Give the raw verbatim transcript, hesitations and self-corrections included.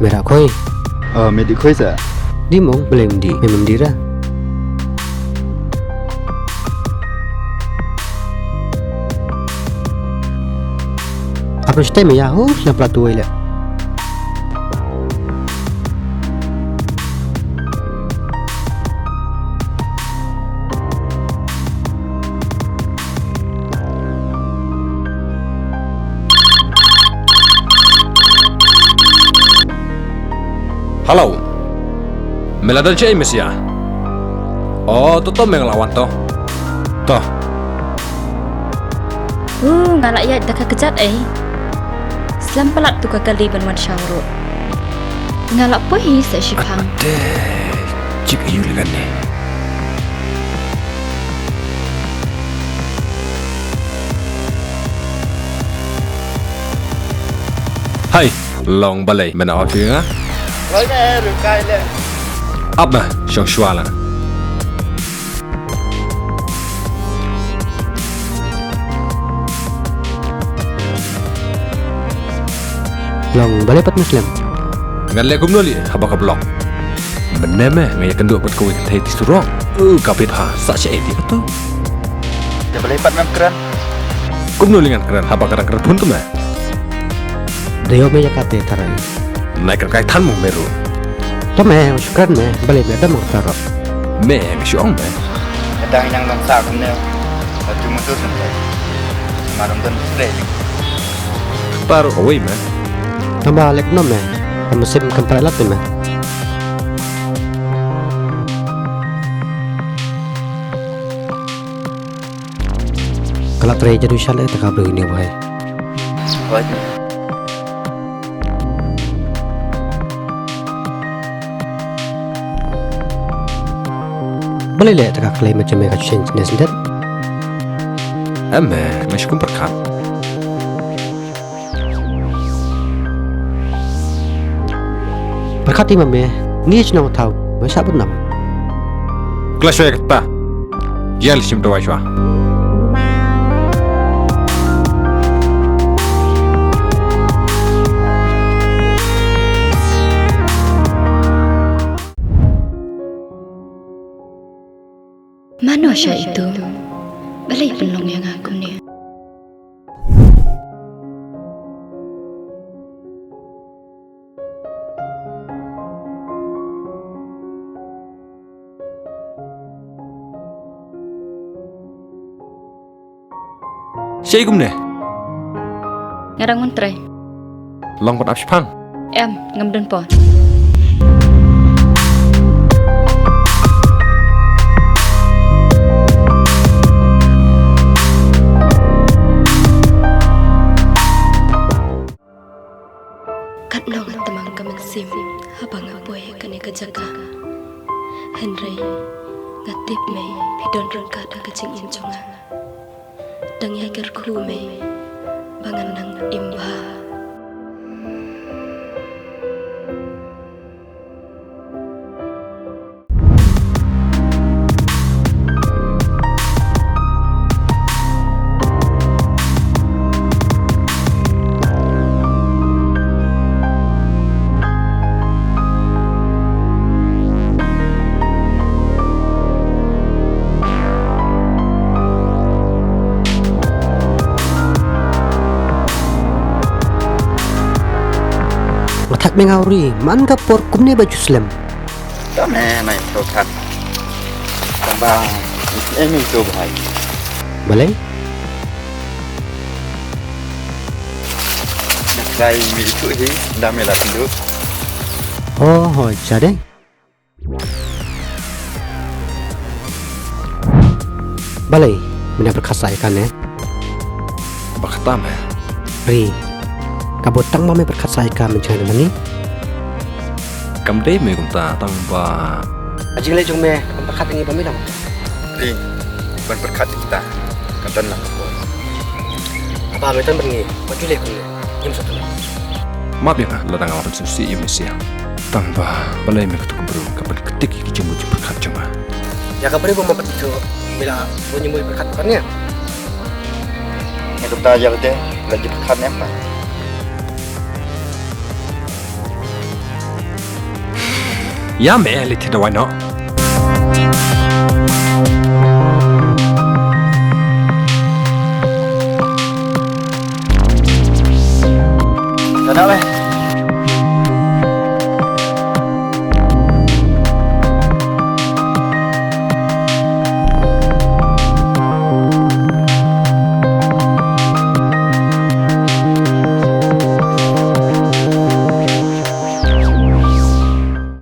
Mera khoi. Ah, me dih khoi sa. Di mong, balei mem dih, mem dih ra. Apa stai me ya ho, na pla tu le. Hello. Me la don shaei me sha? Oh, to to me nga la wan to. To. Uh, nga la ïaid da ka kjat ei. Slem palat tu ka kali ban wan shaw ruh. Nga la poi hi sa shipang. Ate, chik aïu lei kane. Hai, long balei, me na ot ïa nga? Loi me, rukai le. Ap me, shong shwa la. Long balei pat Muslim? Ngan leh kumno lei haba ka block. Mynne me nga ïakynduh bad kawei ka thei ti surok. Uh, ka bit ha, sa sha eti ka tu. Te balei pat mem kren? Kumno lei ngan kren haba ka dang kren phone tu me? Da ïoh me ïa kata tharai. Nai kyrkai than mo me ruh. To me, u shu kren me, balei me da mo tharai. Me, me shu ong me. Ka dang nang nang sa kumne. Ka tu mutu sente. Maram don stre. Tar away me. Tamba lek no me. Ka mynsiem kam prai lat me. Ka la trei jadu shalei ta ka briew ne wahai. Hooid. Balei leh ta ka khlei ma jong me ka shisien ne shisien. Em, eh, nga shu kum pyrkhat. Pyrkhat ïa ma me, ngi shnong thaw, me shah bun nam. Khlem shuwa ïa kata. Ïa leh shim dawai shuwa. Mano sha itu? Balei pynlong ïa nga kumne? Shaei kumne? Nga dang wan trei. Long ban ap shipang? Em, ngam don por. Katno nga tymmen ka mynsiem haba nga poi ha kane ka jaka. Hynrei nga tip me phi don ryngkat ha ka jingim jong nga. Dang ïai kyrkhu me ba ngan nang im bha. Nga thait me nga uri, man ka por kumne ba ju slem. Tang me nai to khat. Tang ba, eh, me to bhai. Balei? Na kai me itu hi, da me la tindu. Oh, hooid, sha dei. Balei, me nang pyrkhat sa ïa kane? Ba kata me. Ri, ka bud tang ba me pyrkhat sa ïa ka mynjur na mani. Kam dei me kumta tang ba. Ka jingleh jong me, kam pyrkhat ïa ngi ba me dang. Ri, ban pyrkhat ïa kita. Ka don lang ka por. Haba me don bad ngi, wat ju leh kumne. Ngim sngewthuh. Map ïa nga lada nga la pynsngewsih ïa me shisha. Tang ba balei me katto ka briew ka pynktik ïa ki jingmut jingpyrkhat jong nga. Ïa ka briew ba me pat ithuh me la bun jingmut jingpyrkhat pat ne. Ïa kata ïa lade la jingpyrkhat ne em pat. Ïa me, leit noh, wan noh.